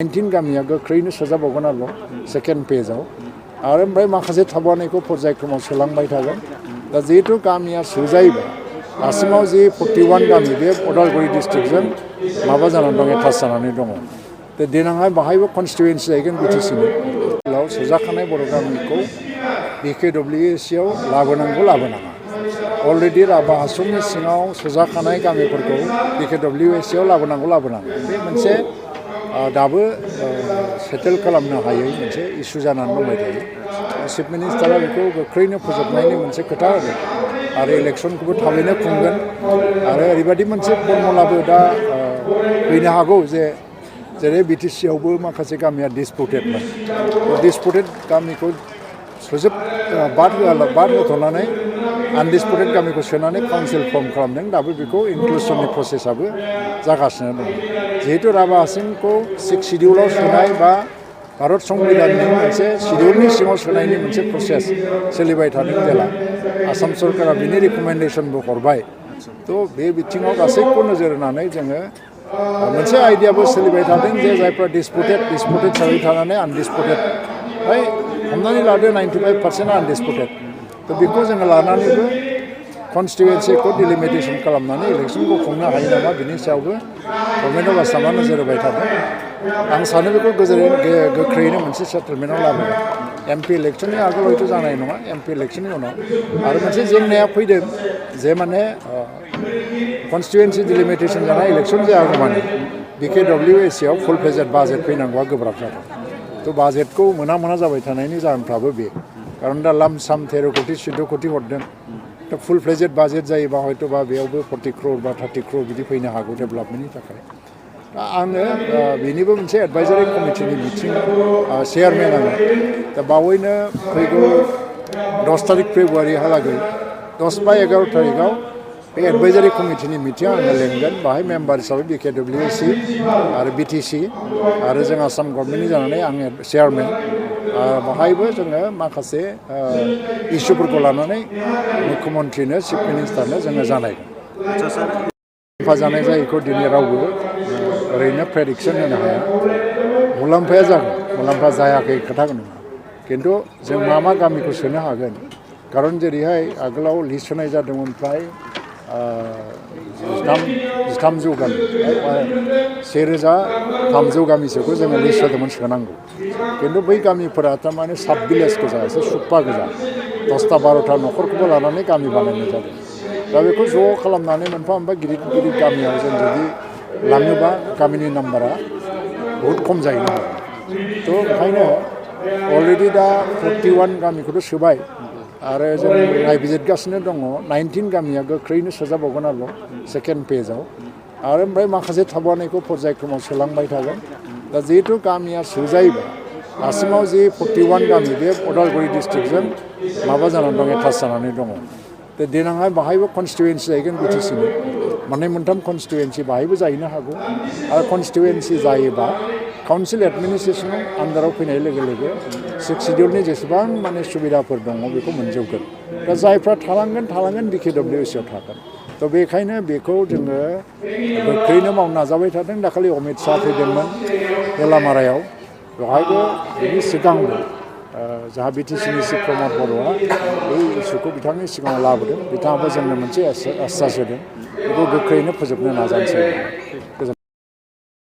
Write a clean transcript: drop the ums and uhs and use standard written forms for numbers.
19 गामिया गोख्रैनो सोजाबावगोन आरो सेकेन्ड पेजआव आरो ओमफ्राय माखासे थाबावनायखौ पर्यायक्रमाव सोलांबाय थागोन दा जिहेतु गामिया सोजायोबा आसामाव जि 41 गामि बे उदालगुरि डिस्ट्रिक्टजों माबा जानानै दं एटाच जानानै दङ दा देनांहाय बाहायबो कनस्टिटुवेन्सि जाहैगोन बिटिसिनि सोजाखानाय बर' गामिखौ BKWACआव लाबोनाङा अलरेडि राभा हासंनि सिङाव सोजाखानाय गामिफोरखौ BKWACआव लाबोनाङा बे मोनसे दाबो सेटेल खालामनो हायै मोनसे इस्यु जानानै दंबाय थायो चिफ मिनिस्टारा बेखौ गोख्रैनो फोजोबनायनि मोनसे खोथा होदों आरो इलेक्सनखौबो थाबैनो खुंगोन आरो ओरैबायदि मोनसे फर्मुलाबो दा फैनो हागौ जे जेरै बिटिसिआवबो माखासे गामिया डिसपुटेडमोन डिसपुटेड गामिखौ बाद होथ'नानै आनडिसपुटेड गामिखौ सोनानै काउन्सिल फर्म खालामदों दाबो बेखौ इनक्लुसननि प्रसेसआबो जागासिनो दं जिहेतु राभा हासंखौ 6 शिडिउलाव सोनाय बा भारत संबिधाननि मोनसे शिडिउलनि सिङाव सोनायनि मोनसे प्रसेस सोलिबाय थादों जेला आसाम सरकारा बिनि रिकमेन्डेसनबो हरबाय थ' बे बिथिङाव गासैखौ नोजोर होनानै जोङो मोनसे आइडियाबो सोलिबाय थादों जे जायफ्रा डिसपुटेड जाबाय थानानै आनडिसपुटेड फ्राय हमनानै लादो 95% आनडिसपुटेड थ' बेखौ जोङो लानानैबो कनस्टिटुवेन्सिखौ डिलिमिटेसन खालामनानै इलेक्सनखौ खुंनो हायो नामा बिनि सायावबो गभर्नमेन्ट अफ आसामा नोजोर होबाय थादों आं सानो बेखौ गोख्रैनो मोनसे सेटेलमेन्टआव लाबोगोन MP इलेक्सननि आगोल हयथ' जानाय नङा MP इलेक्सननि उनाव आरो मोनसे जेंनाया फैदों जे माने कनस्टिटुवेन्सि डिलिमिटेसन जानाय इलेक्सन जायागौमानि BKWACआव फुल फ्लेजेड बाजेट फैनांगौआ गोब्राब जादों थ' बाजेटखौ मोना जाबाय थानायनि जाहोनफ्राबो बे खारन दा लाम साम 13 कोटि 14 कोटि हरदों दा फुल फ्लेजेड बाजेट जायोबा हयथ'बा बेयावबो 40 क्रर बा 30 क्रर बिदि फैनो हागौ डेभेलपमेन्टनि थाखाय दा आङो बेनिबो मोनसे एडभाइजारि कमिटिनि मिटिं चेयारमेन आङो दा बावैनो फैगौ 10 तारिख फेब्रुवारिहालागै 10 बा 11 तारिखआव बे एडभाइजारि कमिटिनि मिटिं आङो लेंगोन बाहाय मेम्बार हिसाबै BKWAC आरो BTC आरो जों आसाम गभर्नमेन्टनि जानानै आङो चेयारमेन बाहायबो जोङो माखासे इस्युफोरखौ लानानै मुख्यमन्त्रिनो चिफ मिनिस्टारनो जोङो जानायगोन मुलाम्फा जानाय जायैखौ दिनै रावबो ओरैनो प्रेडिक्सन होनो हाया मुलाम्फाया जागोन मुलाम्फा जायाखै खोथाखौ नङा खिन्थु जों मा गामिखौ सोनो हागोन खारन जेरैहाय आगोलाव लिस्ट होनाय जादोंमोन फ्राय 1300 गामि 1300 गामिसोखौ जोङो लिस्ट होदोंमोन सोनांगौ खिन्थु बै गामिफोरा थारमाने साब भिलेज गोजा एसे सुप्पा गोजा 10टा 12टा न'खरखौबो लानानै गामि बानायनाय जादों दा बेखौ ज' खालामनानै मोनफा गिदिर गामियाव जों जुदि लाङोबा गामिनि नाम्बारा बहुद खम जाहैनो हागौ थ' ओंखायनो अलरेडि दा 41 गामिखौथ' सोबाय आरो जों नायबिजिरगासिनो दङ 19 गामिया गोख्रैनो सोजाबावगोन आरो सेकेन्ड पेजआव आरो ओमफ्राय माखासे थाबावनायखौ पर्यायक्रमाव सोलांबाय थागोन दा जिहेतु गामिया सोजायोबा आसामाव जि 41 गामि बे उदालगुरि डिस्ट्रिक्टजों माबा जानानै दं एटाच जानानै दङ दा देनांहाय बाहायबो कनस्टिटुवेन्सि जाहैगोन बिटिसिनि मोननै कनस्टिटुवेन्सि बाहायबो जाहैनो हागौ आरो कनस्टिटुवेन्सि जायोबा काउन्सिल एडमिनिस्ट्रेसनाव आन्दाराव फैनाय लोगो 6 शिडिउलनि जेसेबां माने सुबिदाफोर दङ बेखौ मोनजोबगोन दा जायफ्रा थालांगोन BKWACआव थागोन थ' बेखायनो बेखौ जोङो गोख्रैनो मावनो नाजाबाय थादों दाखालि अमित शाह फैदोंमोन हेलामारायाव बेवहायबो बिनि सिगांबो जाहा बिटिसिनि चिफ प्रमद बर'आ बे इस्युखौ बिथांनि सिगाङाव लाबोदों बिथाङाबो जोंनो मोनसे आश्वास होदों बेखौ गोख्रैनो फोजोबनो नाजानोसै